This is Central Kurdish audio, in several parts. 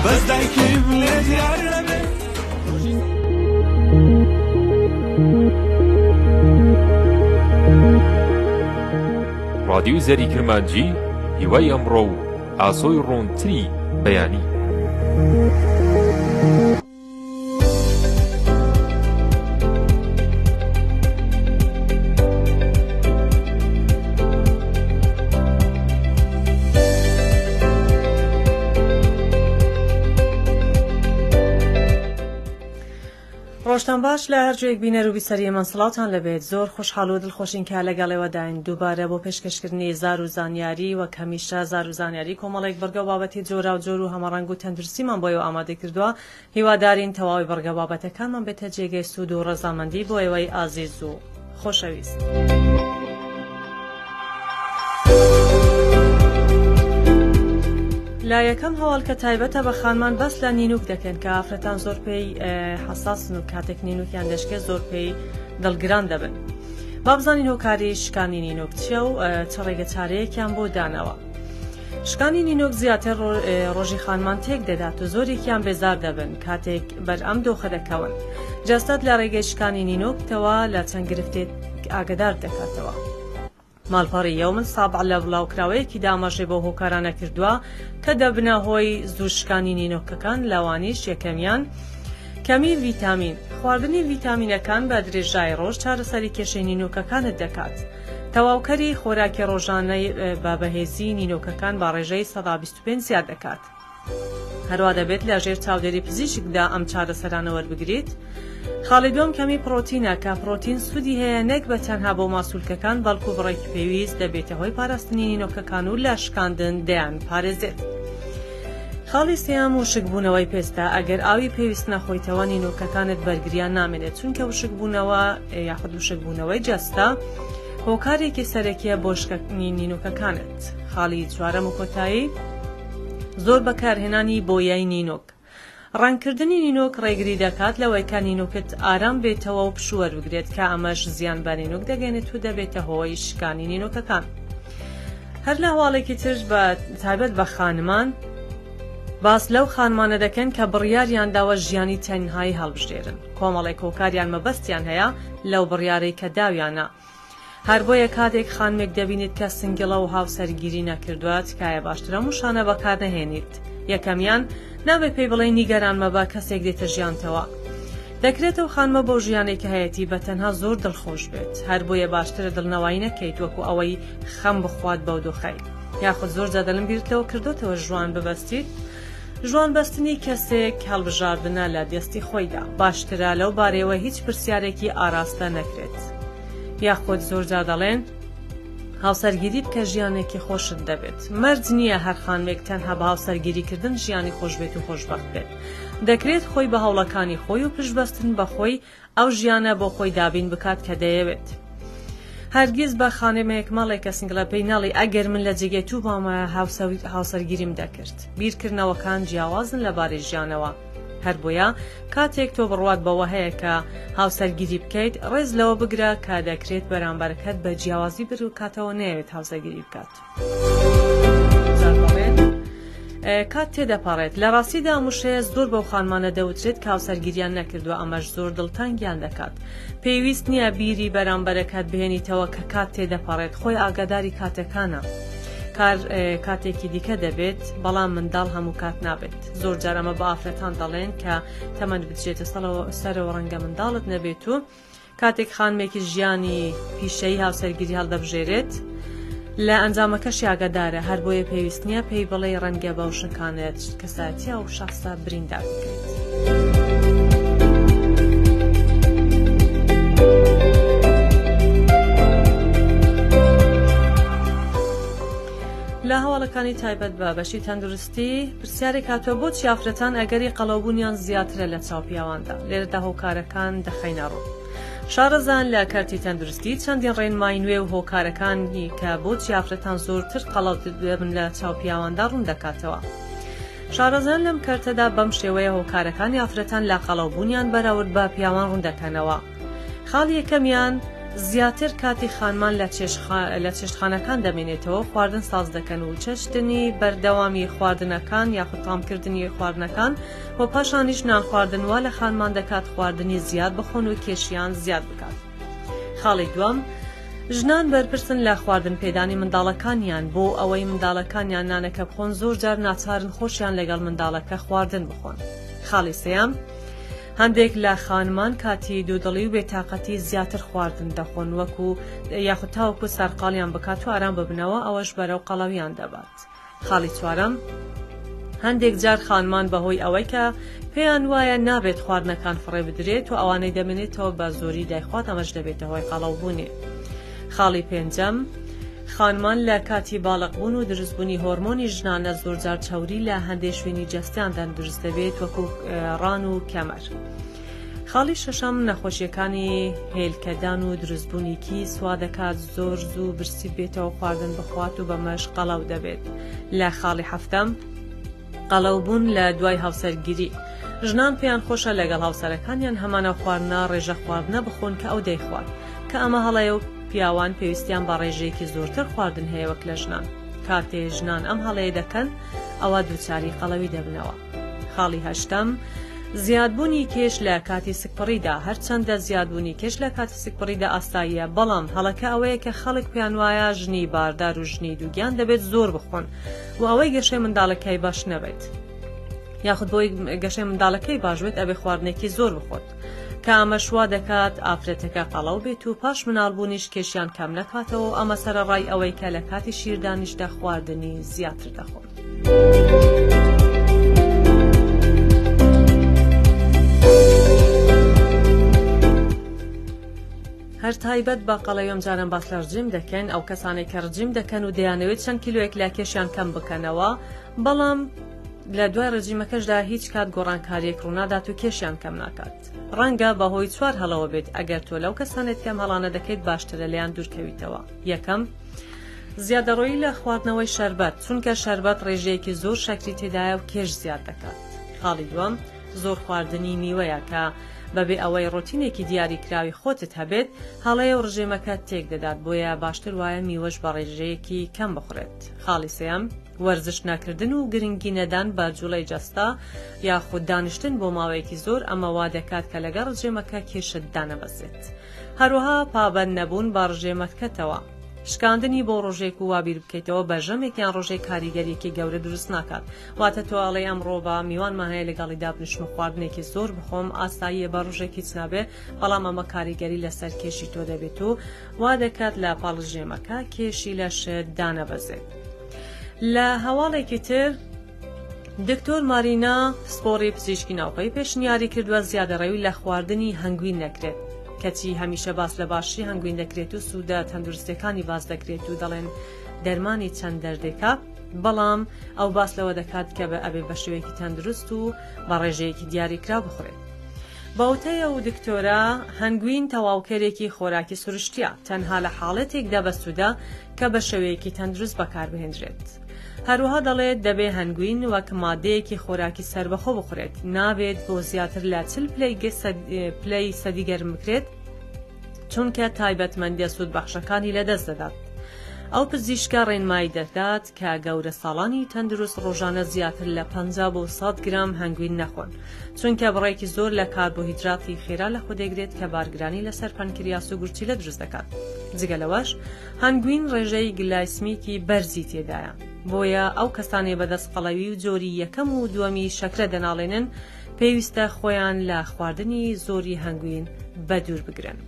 بەس دایکیم لێ دیار نەبێ. ڕادیۆی زەری کرمانجی هیوای ئەمڕۆ و ئاسۆی ڕوونتری بەیانی. ڕۆژتان باش لە هەر جوێک بینەر و بیسەری ئێمەن سڵاوتان لەبێت زۆر خۆشحاڵ و دڵخۆشین کە لەگەڵ ئێوەداین دووبارە بۆ پێشکەشکردنی زار و زانیاری وەک هەمیشە زار و زانیاری کۆمەڵێک بڕگە و بابەتی جۆراوجۆر و هەمەڕەنگ و تەندروستیمان بۆ ئێوە ئامادە کردووە هیوادارین تەواوی بڕگە بابەتەکانمان بێتە جێگەی سوود و ڕەزامەندی بۆ ئێوەی ئازیز و خۆشەویست. لە یەکەم هەواڵ کە تایبەتە بە خانمان باس لە نینوک دەکەن کە ئافرەتان زۆر پێی حەساسن و کاتێک نینوکیان دەشکێت زۆر پێی دڵگران دەبن. با بزانین هۆکاری شکانی نینۆک چییە و چ ڕێگە چارەیەکیان بۆ داناوە. شکانی نینۆک زیاتر ڕۆژی خانمان تێک دەدات و زۆرێکیان بێزار دەبن کاتێک بەر ئەم دۆخە دەکەون. جەستەت لە ڕێگەی شکانی نینۆکتەوە لە چەند گرفتێک ئاگدار دەکاتەوە. ماڵپەڕی یوم السابع لە بڵاوکراوەیەکیدا ئاماژەی بەو هۆکارانە کردووە کە دەبنە هۆی زوو شکانی نینۆکەکان لەوانیش یەکەمیان کەمی ڤیتامین، خواردنی ڤیتامینەکان بە درێژایی ڕۆژ چارەسەری کێشەی نینۆکەکانت دەکات. تەواوکەری خۆراکی ڕۆژانەی بە بەهێزی نینۆکەکان بە ڕێژەی 25% زیاد دەکات. هەروا دەبێت لە ژێر چاودێری پزیشکدا ئەم چارەسەرانە وەربگریت. خاڵی دووەم کەمی پڕۆتینە کە پڕۆتین سوودی هەیە نەک بە تەنها بۆ ماسولکەکان بەڵکو بڕێکی پێویست دەبێتە هۆی پاراستنی نینۆکەکان و لە شکاندن دەیان پارێزێت. خاڵی سێیەم وشکبوونەوەی پێستە، ئەگەر ئاوی پێویست نەخۆیتەوە نینۆکەکانت بەرگریان نامێنێت چونکە وشکبوونەوە یاخود وشکبوونەوەی جەستە هۆکارێکی سەرەکیە بۆ شکانی نینۆکەکانت. خاڵی چوارەم و کۆتایی زۆر بەکارهێنانی بۆیای نینۆک ڕەنگکردنی نینۆک ڕێگری دەکات لەوەی کە نینۆکت ئارام بێتەوە و پشوو وەربگرێت کە ئەمەش زیان بە نینۆک دەگەێنێت و دەبێتە هۆی شکانی نینۆکەکان. هەر لە هەواڵێکی ترش بە تایبەت بە خانمان باس لەو خانمانە دەکەن کە بڕیاریان داوە ژیانی تەنهایی هەڵبژێرن کۆمەڵێک هۆکاریان مەبەستیان هەیە لەو بڕیارەی کە داویانە هەر بۆیە کاتێک خانمێک دەبینیت کە single ە و هاوسەرگیری نەکردووە تکایە باشترە ئەم وشانە بەکار نەهێنیت یەکەمیان نابێ پێی بڵێی نیگەران مەبە کەسێک دێتە ژیانتەوە دەکرێت ئەو خانمە بەو ژیانەی کە هەیەتی بە تەنها زۆر دڵخۆش بێت هەر بۆیە باشترە دڵنەوایی نەکەیت وەکو ئەوەی خەم بخوات بەو دۆخەی یاخود زۆر جار دەڵێم بیرت لەوە کردۆتەوە ژوان ببەستیت ژوان بەستنی کەسێک هەڵبژاردنە لە دەستی خۆیدا باشترە لەو بارەیەوە هیچ پرسیارێکی ئاراستە نەکرێت یاخود زۆر جار دەڵێن هاوسەرگیری بکە ژیانێکی خۆشت دەبێت مەرج نییە هەر خانمێک تەنها بە هاوسەرگیری کردن ژیانی خۆش بێت و خۆشبەخت بێت دەکرێت خۆی بە هەوڵەکانی خۆی و پشتبەستن بە خۆی ئەو ژیانە بۆ خۆی دابین بکات کە دەیەوێت. هەرگیز بە خانمێک مەڵێ کە single ە پێی نەڵی ئەگەر من لە جێگەی تو بامایە هاوسەرگیریم دەکرد. بیرکردنەوەکان جیاوازن لەبارەی ژیانەوە. هەر بۆیە کاتێک تۆ بڕوات بەوە هەیە کە هاوسەرگیری بکەیت ڕێز لەوە بگرە کە دەکرێت بەرامبەرەکەت بە جیاوازی بیر بکاتەوە نەیەوێت هاوسەرگیری بکات. کات تێدەپەڕێت لە ڕاستیدا ئەم وشەیە زۆر بەو خانمانە دەوترێت کە هاوسەرگیریان نەکردووە ئەمەش زۆر دڵتەنگیان دەکات پێویست نییە بیری بەرامبەرەکەت بهێنیتەوە کە کات تێدەپەڕێت خۆی ئاگاداری کاتەکانە کار کاتێکی دیکە دەبێت بەڵام منداڵ هەموو کات نابێت زۆر جار ئەمە بە ئافرەتان دەڵێن کە تەمەن بچێتە سەرەوە ڕەنگە منداڵت نەبێت و کاتێک خانمێکی ژیانی پیشەیی هاوسەرگیری هەڵدەبژێرێت، لە ئەنجامەکەشی ئاگادارە، هەر بۆیە پێویست نییە پێی بڵێی ڕەنگە بە وشەکانت کەسایەتی ئەو شەخسە بریندار بکەیت. لە هەواڵەکانی تایبەت بە بەشی تەندروستی پرسیارێک هاتووە بۆچی ئافرەتان ئەگەری قەڵەوبوونیان زیاترە لە چاو پیاواندا؟ لێرەدا هۆکارەکان دەخەینە ڕوو. شارەزایان لە کەرتی تەندروستی چەندین ڕێنمایی نوێ و هۆکارەکانی کە بۆچی ئافرەتان زۆرتر قەڵەو دەبن لە چاو پیاواندا ڕوون دەکاتەوە. شارەزایان لەم کەرتەدا بەم شێوەیە هۆکارەکانی ئافرەتان لە قەڵەوبوونیان بەراورد بە پیاوان ڕوون دەکەنەوە. خاڵی یەکەمیان زیاتر کاتی خانمان لە چێشتخانەکان دەمێنێتەوە خواردن ساز دەکەن و چەشتنی بەردەوامی خواردنەکان یاخود تامکردنی خواردنەکان و پاشانیش نان خواردن وا لە خانمان دەکات خواردنی زیاد بخۆن و کێشیان زیاد بکات. خاڵی دووەم، ژنان بەرپرسن لە خواردن پێدانی منداڵەکانیان، بۆ ئەوەی منداڵەکانیان نانەکە بخۆن زۆر جار ناچارن خۆشیان لەگەڵ منداڵەکە خواردن بخۆن. خاڵی سێیەم، هەندێک لە خانمان کاتی دوودڵی و بێتاقەتی زیاتر خواردن دەخۆن وەکو یاخود تاوەکو سەرقاڵیان بکات و ئارام ببنەوە ئەوەش بەرەو قەڵەویان دەبات. خاڵی چوارەم، هەندێک جار خانمان بەهۆی ئەوەی کە پێیان وایە نابێت خواردنەکان فڕێ بدرێت و ئەوانەی دەمێنێتەوە بە زۆری دایخوات ئەمەش دەبێتە هۆی قەڵەوبوونی. خاڵی پێنجەم، خانمان لە کاتی باڵقبوون و دروستبوونی هۆرمۆنی ژنانە زۆرجار چەوری لە هەندێک شوێنی جەستەیاندا دروست دەبێت وەکو ڕان و کەمەر. خاڵی شەشەم، نەخۆشیەکانی هێلکەدان و دروستبوونی کیس وا دەکات زۆر زوو برسی بێتەوە خواردن بخوات و بەمەش قەڵەو دەبێت. لە خاڵی حەفتەم، قەڵەوبوون لە دوای هاوسەرگیری، ژنان پێیان خۆشە لەگەڵ هاوسەرەکانیان هەمان ئەو خواردنە ڕێژە خواردنە بخۆن کە ئەو دەیخوات، کە ئەمە هەڵەیە و پیاوان پێویستیان بە ڕێژەیەکی زۆرتر خواردن هەیە وەک لە ژنان. کاتێ ژنان ئەم هەڵەیە دەکەن ئەوا دووچاری قەڵەوی دەبنەوە. خاڵی هەشتەم، زیادبوونی کێش لە کاتی سکپڕیدا، هەرچەندە زیادبوونی کێش لە کاتی سکپڕیدا ئاساییە، بەڵام هەڵەکە ئەوەیە کە خەڵک پێیان وایە ژنی باردار و ژنی دووگیان دەبێت زۆر بخۆن و ئەوەی گەشەی منداڵەکەی باش نەبێت یاخود بۆی گەشەی منداڵەکەی باش بێت ئەبێ خواردنێکی زۆر بخۆت. کە ئەمەش وا دەکات ئافرەتەکە قەڵەو بێت و پاش مناڵبوونیش کێشیان کەم نەکاتەوە و ئەمە سەرەڕای ئەوەی کە لە کاتی شیردانیشدا خواردنی زیاتر دەخۆن. هەر تایبەت بە قەڵەوی ئەمجارەم باس لە ڕجیم دەکەین، ئەو کەسانەی کە ڕجیم دەکەن و دەیانەوێت چەند کیلۆیەک لە کێشیان کەم بکەنەوە، بەڵام لە دوای ڕێجیمەکەشدا هیچ کات گۆڕانکارییەک ڕوونادات و کێشیان کەم ناکات. ڕەنگە بەهۆی چوار هەڵەوە بێت، ئەگەر تۆ لەو کەسانەیت کە ئەم هەڵانە دەکەیت باشترە لێیان دوورکەویتەوە. یەکەم، زیادەڕۆیی لە خواردنەوەی شەربەت، چونکە شەربەت ڕێژەیەکی زۆر شەکری تێدایە و کێش زیاد دەکات. خاڵی دووەم، زۆر خواردنی میوەیە کە بەبێ ئەوەی ڕۆتینێکی دیاریکراوی خۆتت هەبێت، هەڵەیە و ڕژێمەکەت تێکدەدات، بۆیە باشتر وایە میوەش بە ڕێژەیەکی کەم بخورێت. خاڵی سێیەم، وەرزش نەکردن و گرنگی نەدان بە جوڵەی جەستە یاخود دانیشتن بۆ ماوەیەکی زۆر ئەمە وا دەکات کە لەگەڵ ڕژێمەکە کێشت دانەبەزێت. هەروەها پابەند نەبوون بە ڕژێمەکەتەوە. شکاندنی بۆ ڕۆژێک و وا بیر بکەیتەوە بە ژەمێک یان ڕۆژێک کاریگەریەکی گەورە دروست ناکات. واتە تۆ ئەڵێی ئەمڕۆ با میوانمان هەیە لەگەڵی دابنیشم و خواردنێکی زۆر بخۆم ئاساییە بە ڕۆژێک هیچ نابێ بەڵام ئەمە کاریگەری لەسەر کێشی تۆ دەبێت و وا دەکات لە پاڵ ڕژێمەکە کێشی لەشت دانەبەزێت. لە هەواڵێکی تر دکتۆر مارینا پسپۆڕی پزیشکی ناوخۆی پێشنیاری کردووە زیادەڕەوی لە خواردنی هەنگوین نەکرێت کەچی هەمیشە باس لە باشی هەنگوین دەکرێت و سوودە تەندروستەکانی باس دەکرێت و دەڵێن دەرمانی چەند دەردێکە بەڵام ئەو باس لەوە دەکات کە بە ئەبێ بە شێوەیەکی تەندروست و بە ڕێژەیەکی دیاریکراو بخورێت. بەوتەی ئەو دکتۆرە، هەنگوین تەواوکەرێکی خۆراکی سروشتییە، تەنها لە حاڵەتێکدا بەسوودە کە بە شێوەیەکی تەندروست بەکاربهێنرێت. هەروەها دەڵێت، دەبێ هەنگوین وەک ماددەیەکی خۆراکی سەربەخۆ بخورێت، نابێت بۆ زیاتر لە 40 پلەی سەدی گەرم بکرێت، چونکە تایبەتمەندییە سوودبەخشەکانی لەدەست دەدات. ئەو پزیشکە ڕێنمایی دەدات کە گەورەساڵانی تەندروست ڕۆژانە زیاتر لە 50 بۆ 100 گرام هەنگوین نەخۆن، چونکە بڕێکی زۆر لە کاربۆهیدراتی خێرا لەخۆدەگرێت کە بارگرانی لەسەر پەنکریاس و گورچیلە دروست دەکات. جگە لەوەش هەنگوین ڕێژەی گلایسمیکی بەرزی تێدایە، بۆیە ئەو کەسانەی بەدەست قەڵەوی و جۆری یەکەم و دووەمی شەکرە دەناڵێنن پێویستە خۆیان لە خواردنی زۆری هەنگوین بەدوور بگرن.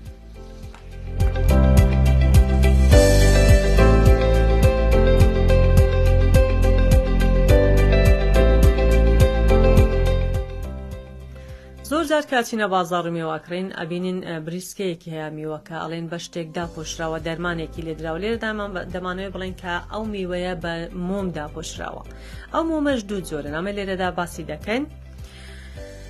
زۆر جار کە ئەچینە بازاڕ و میوە ئەکڕین ئەبینین بریسکەیەکی هەیە میوەکە ئەڵێن بە شتێک داپۆشراوە دەرمانێکی لێدراوە لێرەدا دەمانەوێت بڵێن کە ئەو میوەیە بە مۆم داپۆشراوە ئەو مۆمەش دوو جۆرن ئەمە لێرەدا باسی دەکەین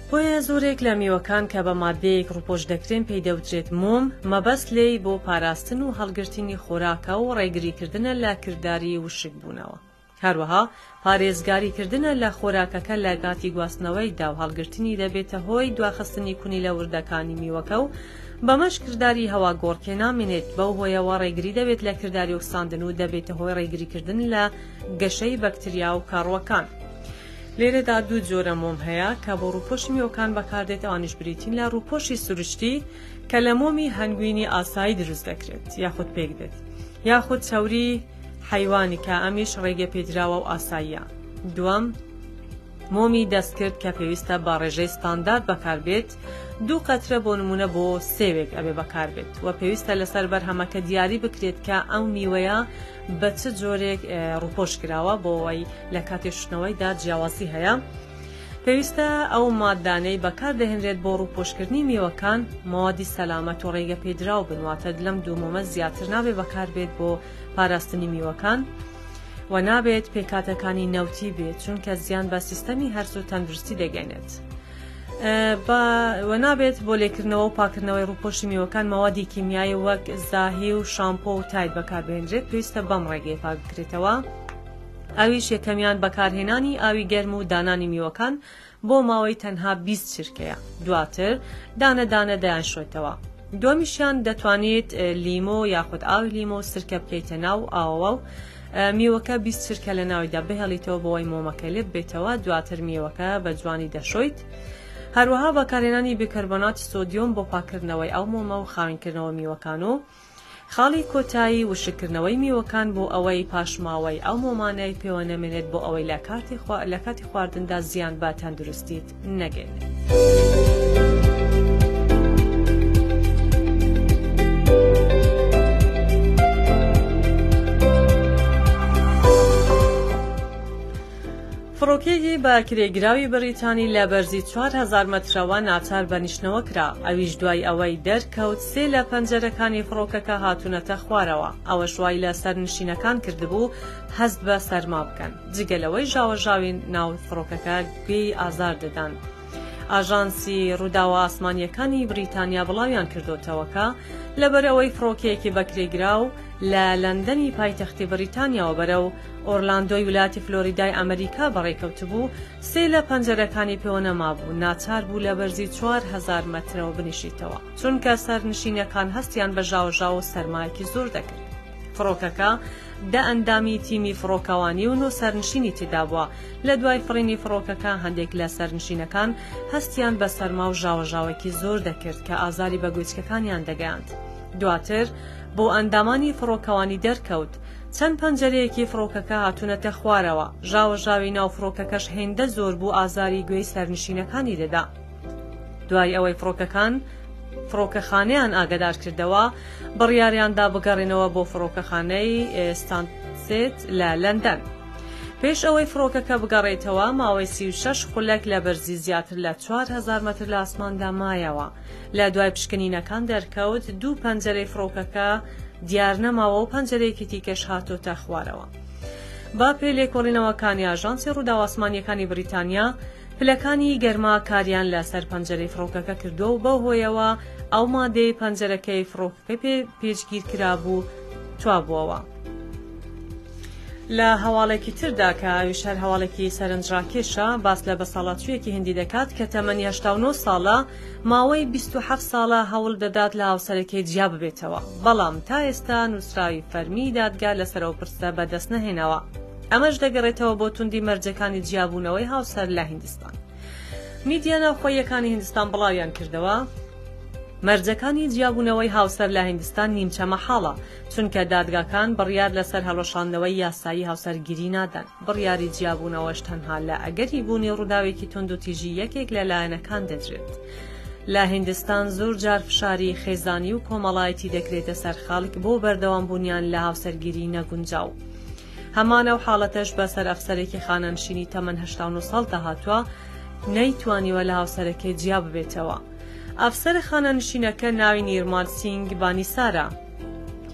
بۆیە زۆرێک لە میوەکان کە بە مادەیەک ڕوپۆش دەکرێن پێی دەوترێت مۆم، مەبەست لێی بۆ پاراستن و هەڵگرتنی خۆراکە و ڕێگریکردنە لە کرداری وشکبوونەوە. هەروەها پارێزگاری کردنە لە خۆراکەکە لە کاتی گواستنەوەیدا و هەڵگرتنی دەبێتە هۆی دواخستنی کونیلە وردەکانی میوەکە و بەمەش کرداری هەواگۆڕکێ نامێنێت، بەو هۆیەوە ڕێگری دەبێت لە کرداری ئۆکساندن و دەبێتە هۆی ڕێگریکردن لە گەشەی بەکتریا و کاڕووەکان. لێرەدا دوو جۆرە مۆم هەیە کە بۆ ڕووپۆشی میوەکان بەکاردێت ئەوانیش بریتین لە ڕووپۆشی سروشتی کە لە مۆمی هەنگوینی ئاسایی دروست دەکرێت یاخود پێکدێت یاخود چەوری حەیوانی کە ئەمیش ڕێگە پێدراوە و ئاساییە. دووەم، مۆمی دەستکرد کە پێویستە بە ڕێژەی ستاندارد بەکاربێت، دوو قەترە بۆ نموونە بۆ سێوێک ئەبێ بەکاربێت و پێویستە لەسەر بەرهەمەکە دیاری بکرێت کە ئەو میوەیە بە چ جۆرێک ڕووپۆش کراوە بۆ ئەوەی لە کاتی شوشتنەوەیدا جیاوازی هەیە. پێویستە ئەو ماددانەی بەکاردەهێنرێت بۆ ڕووپۆشکردنی میوەکان مەوادی سەلامەت و ڕێگەپێدراو بن، واتە لەم دوو مۆمە زیاتر نابێ بەکاربێت بۆ پاراستنی میوەکان و نابێت پێکهاتەکانی نەوتی بێت چونکە زیان بە سیستەمی هەرس و تەندروستی دەگەێنێت. و نابێت بۆ لێکردنەوە و پاکردنەوەی ڕووپۆشی میوەکان مەوادی کیمیایی وەک زاهی و شامپۆ و تاید بەکاربهێنرێت پێویستە بەم ڕێگەیە پاک بکرێتەوە ئەویش یەکەمیان بەکارهێنانی ئاوی گەرم و دانانی میوەکان بۆ ماوەی تەنها 20 چرکەیە دواتر دانە دانە دەیانشۆیتەوە دووەمیشیان دەتوانیت لیمۆ یاخود ئاوی لیمۆ سرکە بکەیتە ناو ئاوەوە و میوەکە 20 چرکە لە ناویدا بهێڵیتەوە بۆی مۆمەکە لێ ببێتەوە دواتر میوەکە بە جوانی دەشۆیت هەروەها بەکارهێنانی بیکەربۆناتی سۆدیۆم بۆ پاککردنەوەی ئەو مۆمە و خاوێنکردنەوە میوەکان و خاڵی کۆتایی وشککردنەوەی میوەکان بۆ ئەوەی پاشماوەی ئەو مۆمانەی پێوە نەمێنێت بۆ ئەوەی لە کاتی خواردندا زیان بە تەندروستیت نەگەێنێت. فڕۆکەیەکی بە کرێگراوی بەریتانی لە بەرزی 4000 مەترەوە ناچار بە نیشتنەوە کرا، ئەویش دوای ئەوەی دەرکەوت سێ لە پەنجەرەکانی فڕۆکەکە هاتوونەتە خوارەوە، ئەوەش وای لە سەرنشینەکان کردبوو هەست بە سەرما بکەن، جگە لەوەی ژاوەژاوی ناو فڕۆکەکە گوێی ئازار دەدان. ئاژانسی ڕووداوە ئاسمانییەکانی بریتانیا بڵاویان کردۆتەوە کە لەبەرئەوەی فڕۆکەیەکی بەکرێگراو لە لەندەنی پایتەختی بریتانیاوە بەرەو ئۆرلاندۆی ولایەتی فلۆریدای ئەمریکا بەڕێکەوتبوو، سێ لە پەنجەرەکانی پێوە نەمابوو، ناچار بوو لە بەرزی 4000 مەترەوە بنیشیتەوە، چونکە سەرنشینەکان هەستیان بە ژاوەژاو و سەرمایەکی زۆر دەکرد. فڕۆکەکە دە ئەندامی تیمی فڕۆکەوانی و نۆ سەرنشینی تێدابووە، لە دوای فڕینی فڕۆکەکە هەندێک لە سەرنشینەکان هەستیان بە سەرما و ژاوەژاوێکی زۆر دەکرد کە ئازاری بە گوێچکەکانیان دەگەیاند. دواتر بۆ ئەندامانی فڕۆکەوانی دەرکەوت چەند پەنجەرەیەکی فڕۆکەکە هاتوونەتە خوارەوە، ژاوەژاوی ناو فڕۆکەکەش هێندە زۆر بوو ئازاری گوێی سەرنشینەکانی دەدا. دوای ئەوەی فڕۆکەکان فڕۆکەخانەیان ئاگەدار کردەوە، بڕیاریان دا بگەڕێنەوە بۆ فڕۆکەخانەی ستانسێت لە لەندەن. پێش ئەوەی فڕۆکەکە بگەڕێتەوە، ماوەی 36 خولەک لە بەرزی زیاتر لە 4000 مەتر لە ئاسماندا مایەوە. لە دوای پشکنینەکان دەرکەوت دوو پەنجەرەی فڕۆکەکە دیار نەماوە و پەنجەرەیەکی تیکەش هاتۆتە خوارەوە. بە پێی لێکۆڵینەوەکانی ئاژانسی ڕووداوە ئاسمانییەکانی بریتانیا، پلەکانی گەرما کاریان لە سەر پەنجەرەی فڕۆکەکە کردووە و بەو هۆیەوە ئەو مادەی پەنجەرەکەی فڕۆکەکەی پێ پێچگیر کرابوو توابووەوە. لە هەواڵێکی تردا کە ئەویش هەر هەواڵێکی سەرنجڕاکێشە باس لە بەساڵاچوویەکی هندی دەکات کە تەمەنی 89 ساڵە ماوەی 27 ساڵە هەوڵ دەدات لە هاوسەرەکەی جیا ببێتەوە بەڵام تا ئێستا نووسراوی فەرمی دادگا لەسەر ئەو پرسە بەدەست نەهێناوە ئەمەش دەگەڕێتەوە بۆ توندی مەرجەکانی جیابوونەوەی هاوسەر لە هیندستان. میدیا ناوخۆییەکانی هیندستان بڵاویان کردەوە، مەرجەکانی جیابوونەوەی هاوسەر لە هیندستان نیمچە مەحاڵە، چونکە دادگاکان بڕیار لەسەر هەڵوەشاندنەوەی یاسایی هاوسەرگیری نادەن، بڕیاری جیابوونەوەش تەنها لە ئەگەری بوونی ڕووداوێکی توندوتیژی یەکێک لە لایەنەکان دەدرێت. لە هیندستان زۆر جار فشاری خێزانی و کۆمەڵایەتی دەکرێتە سەر خەڵک بۆ بەردەوامبوونیان لە هاوسەرگیری نەگونجاو. هەمان ئەو حاڵەتەش بەسەر ئەفسەرێکی خانەنشینی تەمەن 89 ساڵدا هاتووە، نەیتوانیوە لە هاوسەرەکەی جیا ببێتەوە. ئەفسەرە خانەنشینەکە ناوی نیرمال سینگ بانیسارە،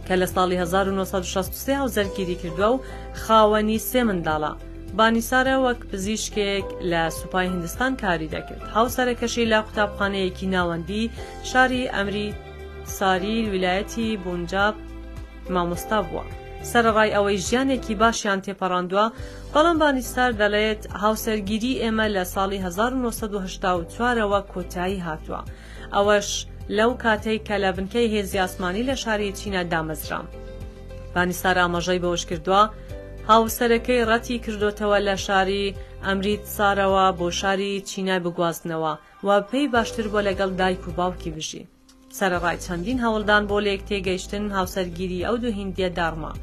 کە لە ساڵی 1963 هاوسەرگیری کردووە و خاوەنی سێ منداڵە. بانیسارە وەک پزیشکێک لە سوپای هیندستان کاری دەکرد. هاوسەرەکەشی لە قوتابخانەیەکی ناوەندی شاری ئەمریتساری ویلایەتی بونجاب مامۆستا بووە. سەرەڕای ئەوەی ژیانێکی باشیان تێپەڕاندووە، بەڵام بانیستار دەڵێت، هاوسەرگیری ئێمە لە ساڵی 1984 ەوە کۆتایی هاتووە، ئەوەش لەو کاتەی کە لە بنکەی هێزی ئاسمانی لە شاری چینە دامەزرا. بانیستار ئاماژەی بەوەشکردووە، هاوسەرەکەی ڕەتی کردۆتەوە لە شاری ئەمریتسارەوە بۆ شاری چینای بگوازنەوە و پێی باشتر بووە لەگەڵ دایک و باوکی بژی. سەرەڕای چەندین هەوڵدان بۆ لێکتێگەیشتن، هاوسەرگیری ئەو دوو هیندییە داڕما.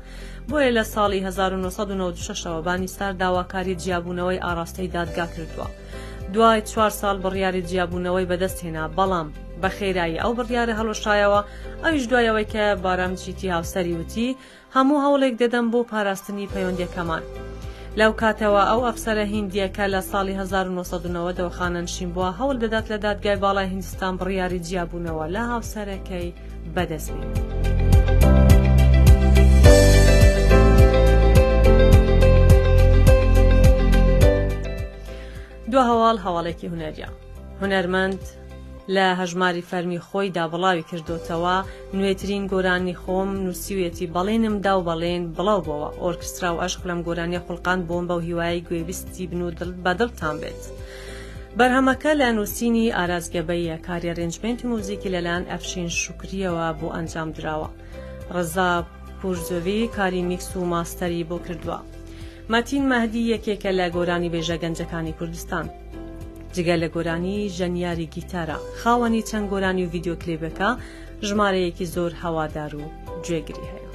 بۆیە لە ساڵی 1996 ەوە بانیستار داواکاری جیابوونەوەی ئاڕاستەی دادگا کردووە. دوای چوار ساڵ بڕیاری جیابوونەوەی بەدەستهێنا، بەڵام بە خێرایی ئەو بڕیارە هەڵوەشایەوە، ئەویش دوای ئەوەی کە بارام جیتی هاوسەری وتی، هەموو هەوڵێک دەدەم بۆ پاراستنی پەیوەندییەکەمان. لەو کاتەوە ئەو ئەفسەرە هیندییە کە لە ساڵی 1990 ەوە خانەنشین بووە، هەوڵ دەدات لە دادگای باڵای هیندستان بڕیاری جیابوونەوە لە هاوسەرەکەی بەدەست بێنێت. دوا هەواڵ هەواڵێکی هونەریە. هونەرمەند لە هەژماری فەرمی خۆیدا بڵاوی کردۆتەوە، نوێترین گۆرانی خۆم نووسیویەتی بەڵێنم دا و بەڵێن بڵاو بۆوە، ئۆرکسترا و ئەشق لەم گۆرانیە خوڵقاند بۆم بەو هیوایەی گوێبیستی بن و بە دڵتان بێت. بەرهەمەکە لە نووسینی ئاراس گەبەییە، کاری arrangement و موزیکی لەلایەن ئەفشین شوکرییەوە بۆ ئەنجام دراوە. ڕەزا پورزۆوی کاری mix و master ی بۆ کردووە. مەتین مەهدی یەکێکە لە گۆرانیبێژە گەنجەکانی کوردستان. جگە لە گۆرانی ژەنیاری گیتارە، خاوەنی چەند گۆرانی و ڤیدیۆ کلیپێکە، ژمارەیەکی زۆر هەوادار و گوێگری هەیە.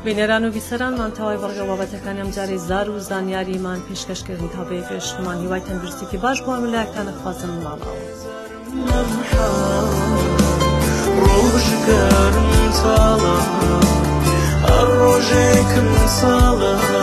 بینەران و بیسەرانمان تەوای بەڵگە بابەتەکانی ئەمجارەی زار و زانیاریمان پێشکەش کردن تا بەیەکەشمان هیوای تەندروستێکی باش بۆ هەموو لایەکتان ئەخوازم ماڵئاوا. ڕۆژگارم تاڵە هەر ڕۆژێکم ساڵە.